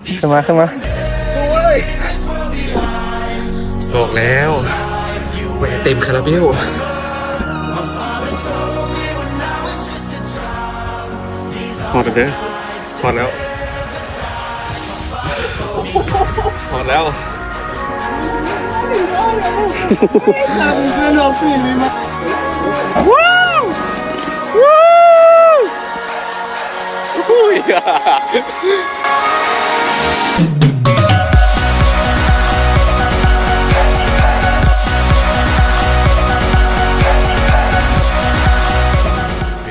ຂຶ້ນມາ ຂຶ້ນມາ ບອກແລ້ວວ່າເຕັມຄາລາເບວ. ຮອດແລ້ວເດີ ຮອດແລ້ວ ຮອດແລ້ວ.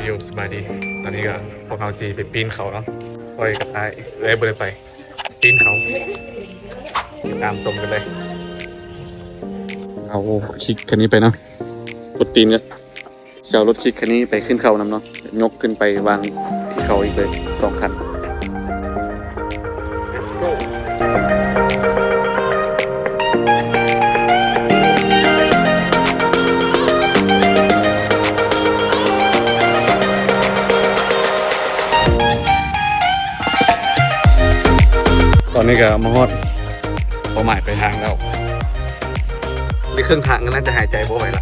ຢູ່ ສະບາຍດີ ຕອນນີ້ກໍພວກເຮົາຊິໄປປີນເຂົາເນາະ ຂ້ອຍກັບອ້າຍ ເອື້ອຍບໍ່ໄດ້ໄປ ປີນເຂົາ ຕາມຊົມກັນເລີຍ. ເອົາຄິກຄັນນີ້ໄປນຳ ກົດຕີນກັນ ຊິເອົາລົດຄິກຄັນນີ້ໄປຂຶ້ນເຂົານຳເນາະ ຍົກຂຶ້ນໄປວາງທີ່ເຂົາອີກເລີຍສອງຄັນ. Let's go. ຕອນນີ້ກໍມາຮອດເປົ້າໝາຍປາຍທາງແລ້ວ ໄດ້ເຄິ່ງທາງກໍໜ້າຈະຫາຍໃຈບໍ່ໄຫວລະ.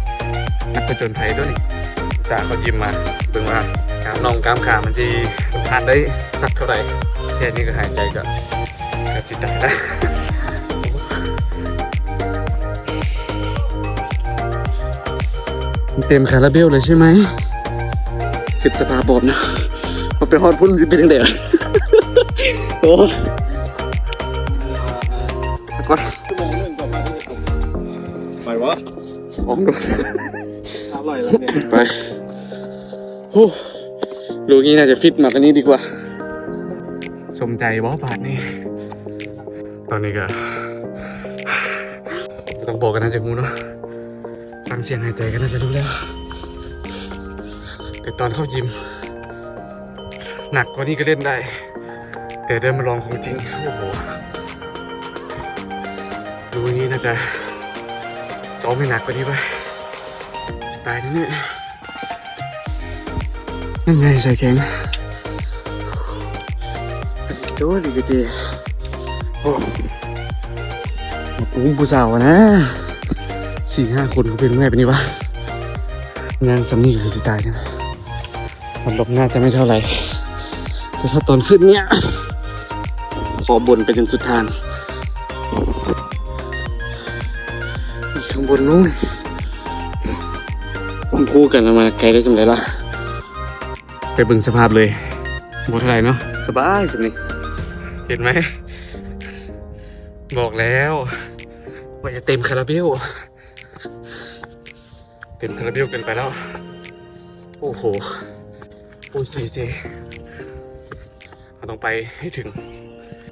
ນັກຜະຈົນໄພຕົວນີ້ ອຸດສ່າເຂົ້າຢິມມາ ເບິ່ງວ່າກ້າມໜ່ອງກ້າມຂາມັນຊິທານໄດ້ສັກເທົ່າໃດ. ແຄ່ນີ້ກໍຫາຍໃຈກໍ ກະຊິຕາຍລະ ເຕັມຄາລາເບວເລີຍໃຊ່ໄໝ? ຄິດສະພາບບອບນະ ວ່າໄປຮອດພຸ້ນຊິເປັນຈັ່ງໃດ? ໂອ້ ໄປວະ ອອກດູ ອະລ່ອຍແລ້ວເນຍ ໄປ. ໂອ້ ລູກນີ້ໜ້າຈະຟິດມາກວ່ານີ້ດີກວ່າ. ສົມໃຈບໍ່ບາດນີ້? ຕອນນີ້ກໍ ບໍ່ຕ້ອງບອກກໍໜ້າຈະຮູ້ເນາະ ຟັງສຽງຫາຍໃຈກໍໜ້າຈະຮູ້ແລ້ວ. ແຕ່ຕອນເຂົ້າຢິມ ໜັກກວ່ານີ້ກໍເຫຼັ້ນໄດ້ ແຕ່ໄດ້ມາລອງຂອງຈິງ ໂອ້ໂຫ ລູກນີ້ໜ້າຈະຊ້ອມໃຫ້ໜັກກວ່ານີ້ໄວ້ ຕາຍແນ່ໆ. ນັ້ນໄງ ໃສ່ແຂງ ໂຕນີ້ກໍດີ. ໂອ້ ອຸ້ມ ຜູ້ສາວນະ ສີ່ຫ້າຄົນກໍເປັນເມື່ອຍປານນີ້ວະ ຍ່າງສ່ຳນີ້ກໍຄືຊິຕາຍແລ້ວ. ມັນລົງໜ້າຈະໄມ່ເທົ່າໃດ ແຕ່ຖ້າຕອນຂຶ້ນເນີ້ຍ ຂໍບົນໄປຈົນສຸດທາງ ຂ້າງບົນນູ້ນ ມັນຄູ່ກັນມາໄກໄດ້ຈັ່ງໃດລະ? ໄປເບິ່ງສະພາບເລີຍ ບໍ່ເທົ່າໃດເນາະ ສະບາຍສ່ຳນີ້ ເຫັນໄໝ? ບອກແລ້ວວ່າຢ່າເຕັມຄາລາເບວ. ເຕັມຄາລາເບວເກີນໄປແລ້ວ ໂອ້ໂຫ ໂອ້ຍ ເຊ ເຊ ເຮົາຕ້ອງໄປໃຫ້ເຖິງ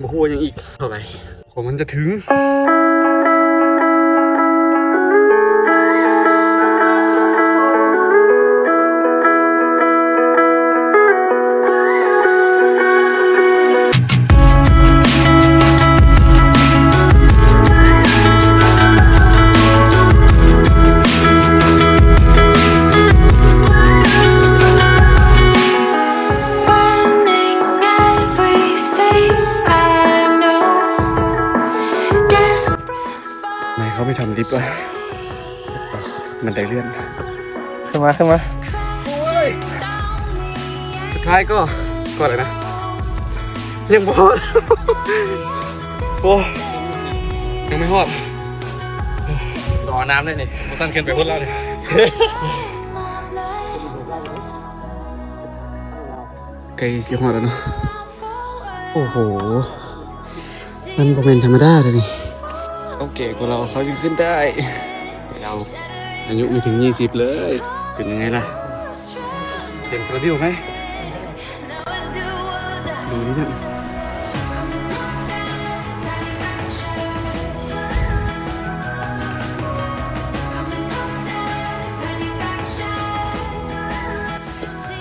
ບໍ່ຮູ້ວ່າຍັງອີກເທົ່າໃດກວ່າມັນຈະເຖິງ. ນາຍເຂົາໄປທຳລິບວ່າ ບັນໄດເລື່ອນ ຂຶ້ນມາ ຂຶ້ນມາ ໂອ້ຍ ສຸດທ້າຍກໍ ກໍແລ້ວນະ ຍັງບໍ່ຮອດ ໂອ້ ຍັງບໍ່ຮອດ ລໍນ້ຳໄດ້ນີ້ ບໍ່ຊັ້ນຂຶ້ນໄປພຸ້ນແລ້ວນີ້ ໃກ້ຊິຮອດແລ້ວເນາະ ໂອ້ໂຫ. ມັນບໍ່ແມ່ນທຳມະດາເດ້ນີ້ ເຂົາແກ່ກວ່າລາວ ເຂົາຍັງຂຶ້ນໄດ້ ລາວອາຍຸບໍ່ເຖິງຊາວເລີຍ. ເປັນຍັງໄງລະ? ເຫັນໂປຣຟິວໄໝ? ດູນີ້ນະ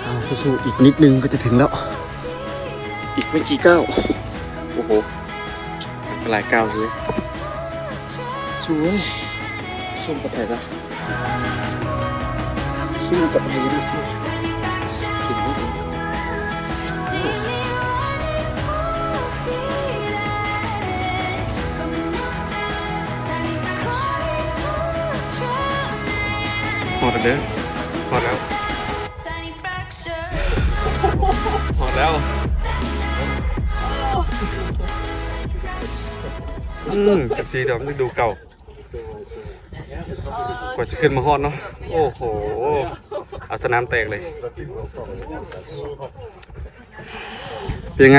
ເອົາ ສູ້ໆ ອີກນິດໜຶ່ງກໍຈະເຖິງແລ້ວ ອີກໄມ່ກີ້ກ້າວ. ໂອ້ໂຫ ຫຼາຍກ້າວເລີຍ. ສວຍ ສົ່ງປອດໄພລະ ສົ່ງປອດໄພລະ. ເຫັນບໍ່? ໂອ້ ເປັນຫຍັງ? ເດີ ຮອດແລ້ວ ຮອດແລ້ວ ອືມ ຈັກສີດອກ ຍັງດູເກົ່າ ກວ່າຊິຂຶ້ນມາຮອດເນາະ ໂອ້ໂຫ ເອົາສະໜາມແຕກເລີຍ ເປັນໄງ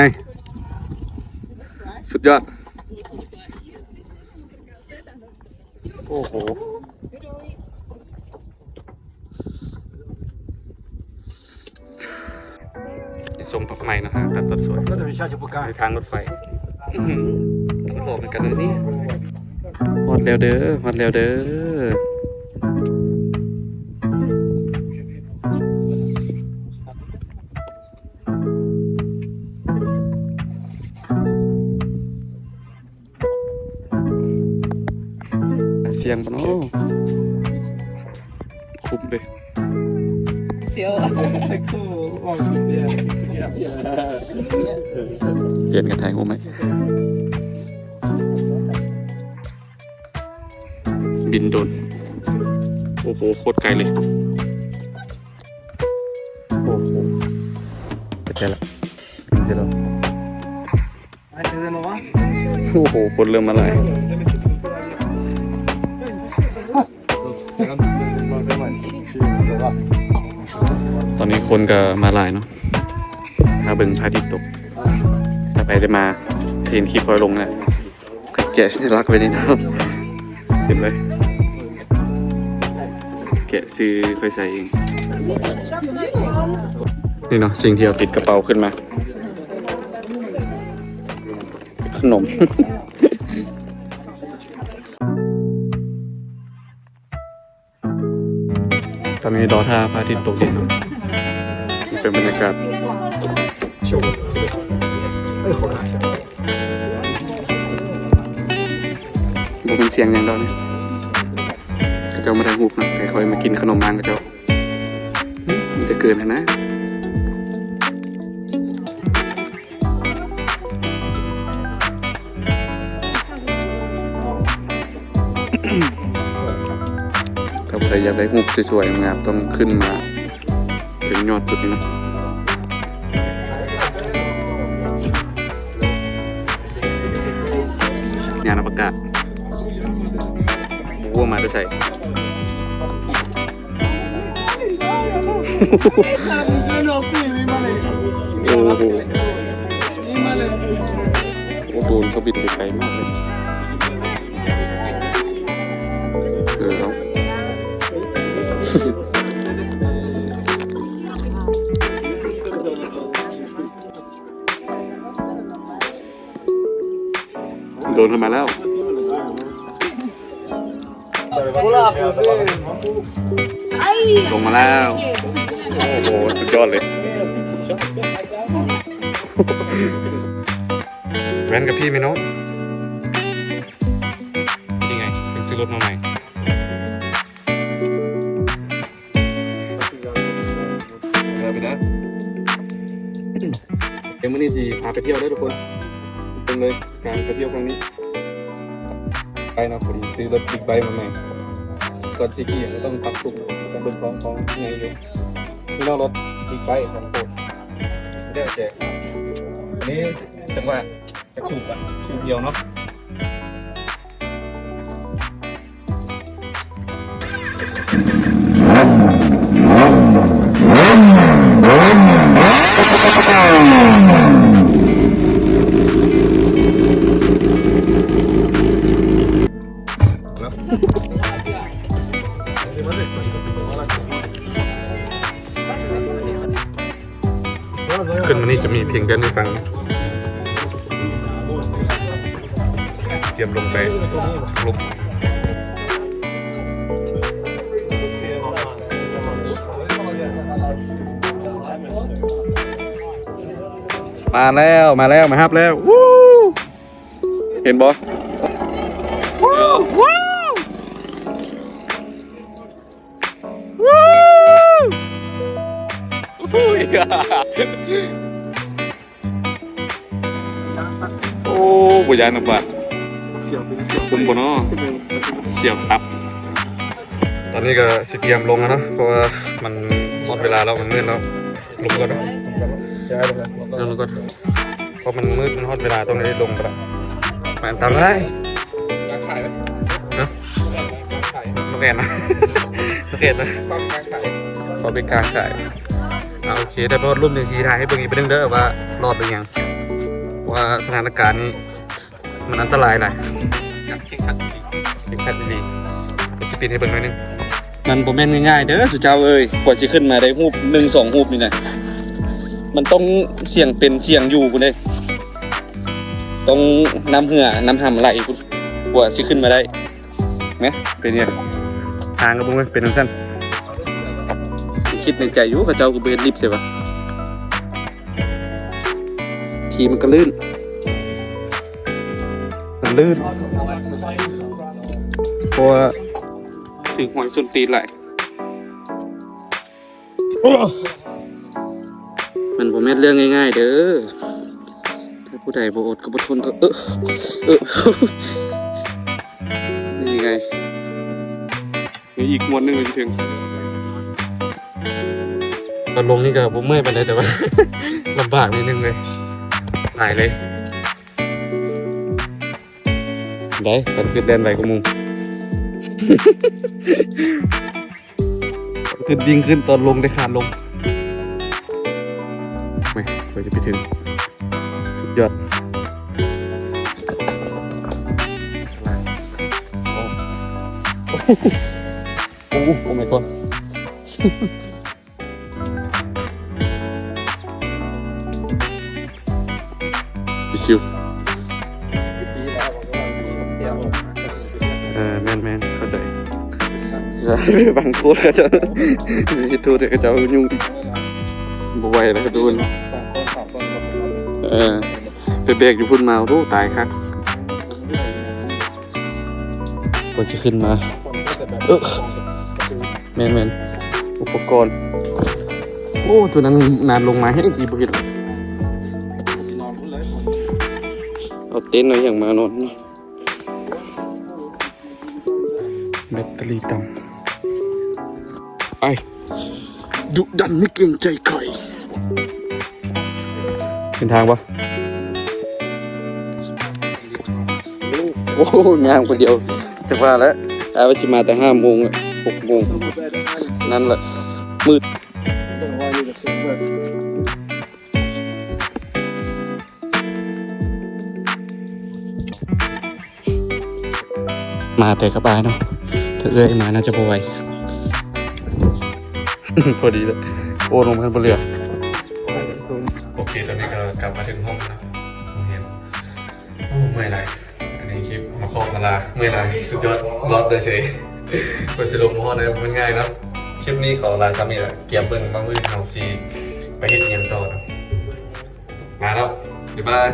ສຸດຍອດ ໂອ້ໂຫ ໄດ້ຊົມດອກໄມ້ເນາະ ຫາຕັດສວຍ ໃນທາງລົດໄຟ ອືມ ມັນຫຼອກເໝືອນກັນເລີຍນີ້ ຮອດແລ້ວເດີ ຮອດແລ້ວເດີ. ສ່ຽງບໍ່ເນາະ ຄຸ້ມເດ້ ສ່ຽວ ປ່ຽນກັນຖ່າຍຮູບໃໝ່ ບິນໂດຣນ ໂອ້ໂຫ ໂຄດໄກເລີຍ ໂອ້ໂຫ ໄປໃສລະ ໄປໃສລະ ໂອ້ໂຫ ຄົນເລີ່ມມາຫຼາຍ ຕອນນີ້ຄົນກໍມາຫຼາຍເນາະ ມາເບິ່ງພະອາທິດຕົກ ຖ້າໃຜໄດ້ມາ ເຫັນຄລິບຂ້ອຍລົງແລ້ວ ແກະສັນຍາລັກໄວ້ນີ້ເນາະ ເຫັນໄວ້ ແກະຊື່ຂ້ອຍໃສ່ເອງ ນີ້ເນາະ ສິ່ງທີ່ເອົາຕິດກະເປົາຂຶ້ນມາ ຂະໜົມ. ຕອນນີ້ລໍຖ້າພະອາທິດຕົກດິນ ເປັນບັນຍາກາດ ບໍ່ແມ່ນສຽງຫຍັງດອກນີ້ ເຂົາເຈົ້າມາຖ່າຍຮູບນະ ໃຫ້ຂ້ອຍມາກິນຂະໜົມບ້ານເຂົາເຈົ້າ ມັນຈະເກີນຫັ້ນນະ. ຖ້າຜູ້ໃດຢາກໄດ້ຮູບສວຍໆ ງາມໆ ຕ້ອງຂຶ້ນມາເຖິງຍອດສຸດນີ້ນະ ຍານອະວະກາດ ບໍ່ຮູ້ວ່າມາແຕ່ໃສ. ໂອ້ໂຫ ໂອ້ ໂດຣນເຂົາບິນໄປໄກມາກເລີຍ ເກີນແລ້ວ ໂດຣນເຂົ້າມາແລ້ວ ລົງມາແລ້ວ ໂອ້ໂຫ ສຸດຍອດເລີຍ ແວ່ນກັບພີ່ແມ່ນ້ອງ ເປັນຈັ່ງໃດ ເພິ່ງຊື້ລົດມາໃໝ່. ເດີໄປເດີ ດຽວມື້ນີ້ຊິພາໄປທ່ຽວເດີທຸກຄົນ ເບິ່ງເລີຍການໄປທ່ຽວຄັ້ງນີ້ ໄປເນາະ ພໍດີຊື້ລົດບິກໄບມາໃໝ່ ກ່ອນຊິຂີ່ກໍຕ້ອງປັບປຸງ ຕ້ອງເບິ່ງຂອງ ຂອງໃຫຍ່ຢູ່ ນີ້ເນາະ ລົດບິກໄບຂອງໂປດ ແລ້ວແຕ່ ອັນນີ້ຈັງຫວະ ຈັກສູບ ສູບດຽວເນາະ ຂຶ້ນມານີ້ຈະມີພຽງແຕ່ໃນຝັ່ງ ຕຽມລົງໄປລົງ ມາແລ້ວ ມາແລ້ວ ມາຮັບແລ້ວ ວູ້ ເຫັນບໍ່ ວູ້ ວູ້ ວູ້ ໂອ້ຍ ໂອ້ ບໍ່ຢ້ານນຳບາດ ຄຸ້ມບໍ່ເນາະ ສຽວຕັບ ຕ ຕອນນີ້ກໍຊິກຽມລົງແລ້ວເນາະ ເພາະວ່າມັນຮອດເວລາແລ້ວ ມັນມືດແລ້ວ. ລົງກ່ອນເນາະ ລົງກ່ອນ ເພາະມັນມືດ ມັນຮອດເວລາຕ້ອງໄດ້ລົງໄປລະ. ມັນອັນຕະລາຍ. ກາງຂາຍໄປ ຮະ? ກາງຂາຍ ນົກແອ່ນນະ ນົກແອ່ນນະ ຄວາມເປັນກາງຂາຍ ຄວາມເປັນກາງຂາຍ. ອ່າ ໂອເຄ ໄດ້ຮອດລຸ່ມ ຈັ່ງຊິຖ່າຍໃຫ້ເບິ່ງອີກເທື່ອໜຶ່ງເດີ ວ່າລອດຫຼືຍັງ ເພາະວ່າສະຖານະການນີ້ ມັນອັນຕະລາຍຫຼາຍ ເຄັ່ງຄັດ ເຄັ່ງຄັດອີ່ຫຼີ. ດຽວຊິປິດໃຫ້ເບິ່ງໜ້ອຍໜຶ່ງ. ມັນບໍ່ແມ່ນງ່າຍໆເດີ ສຸເຈົ້າເອີຍ ກວ່າຊິຂຶ້ນມາໄດ້ຮູບໜຶ່ງສອງຮູບນີ້ນະ ມັນຕ້ອງສ່ຽງເປັນສ່ຽງຢູ່ພຸ້ນເດ້ ຕ້ອງນ້ຳເຫື່ອນ້ຳຫຳໄຫຼພຸ້ນ ກວ່າຊິຂຶ້ນມາໄດ້. ແມ່ນ ເປັນຫຍັງ ທາງກໍບໍ່ແມ່ນເປັນຈັ່ງຊັ້ນ. ຄິດໃນໃຈຢູ່ ເຂົາເຈົ້າຄືບໍ່ເຮັດລິບໃສ່ວະ ທີ່ມັນກໍລື່ນ ມັນລື່ນ ເພາະວ່າຖືກຮອຍສົ້ນຕີນຫຼາຍ. ໂອ້ ມັນບໍ່ແມ່ນເລື່ອງງ່າຍໆເດີ ຖ້າຜູ້ໃດບໍ່ອົດກໍບໍ່ທົນກໍ ເອີ ເອີ ນີ້ໄງ. ມີອີກມ້ວນໜຶ່ງ ມັນຊິເຖິງ. ຕອນລົງນີ້ກໍບໍ່ເມື່ອຍປານໃດ ແຕ່ວ່າລຳບາກໜ້ອຍໜຶ່ງເລີຍ ຫຼາຍເລີຍ. ໄດ້ ຕອນຂຶ້ນແລ່ນໄວກວ່າໝູ່ ຕອນຂຶ້ນດິ້ງຂຶ້ນ ຕອນລົງໄດ້ຄານລົງ. ແມ່ ກວ່າຈະໄປເຖິງ ສຸດຍອດ. ໂອ້ ໂອ້ my god. ຊິວ ເອີ ແມ່ນໆ ເຂົ້າໃຈ. ບາງຄົນເຂົາເຈົ້າເຮັດໂທດໃຫ້ເຂົາເຈົ້າຫຍຸ້ງອີກ ບໍ່ໄຫວແລ້ວ ກະຕູນ. ເອີ ໄປແບກຢູ່ພຸ້ນມາ ໂອ້ ຕາຍຄັກ. ກວ່າຊິຂຶ້ນມາ ເອີ ແມ່ນໆ ອຸປະກອນ. ໂອ້ ຕົວນັ້ນນານລົງມາແຮງ ທີ່ບໍ່ເຫັນ ເອົາເຕັນເອົາຫຍັງມານອນ. ແບັດເຕີຣີຕ່ຳ ໄປ. ດຸດັນໄມ່ເກງໃຈໃຜ. ເປັນທາງບໍ່? ໂອ້ ຍ່າງຄົນດຽວ ຈັກວ່າແຫຼະ ອ້າຍວ່າຊິມາແຕ່ຫ້າໂມງ ຫົກໂມງ ນັ້ນແຫຼະ ມືດ. ມາແຕ່ກັບອ້າຍເນາະ ຖ້າເອື້ອຍມາໜ້າຈະບໍ່ໄຫວ. ພໍດີເລີຍ ໂອ້ ລົງມາບໍ່ເຫຼືອ. ໂອເຄ ຕອນນີ້ກໍກັບມາເຖິງຫ້ອງແລ້ວ ໂຮງຮຽນ. ໂອ້ ເມື່ອຍຫຼາຍ ອັນນີ້ຄລິບມາຂໍອາລາ ເມື່ອຍຫຼາຍ ສຸດຍອດ ລອດໄດ້ເສຍ. ກວ່າຊິລົງມາຮອດໄດ້ ມັນງ່າຍເນາະ. ຄລິບນີ້ຂໍລາສ່ຳນີ້ແຫຼະ ກຽມເບິ່ງວ່າມື້ອື່ນເຮົາຊິໄປເຮັດອີ່ຫຍັງຕໍ່ເນາະ. ມາແລ້ວ ບາຍບາຍ.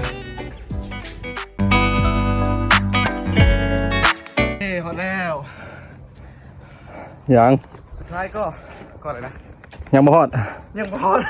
ເອີ ຮອດແລ້ວ. ຍັງ ສຸດທ້າຍກໍ ກໍໄດ້ນະ ຍັງບໍ່ຮອດ ຍັງບໍ່ຮອດ.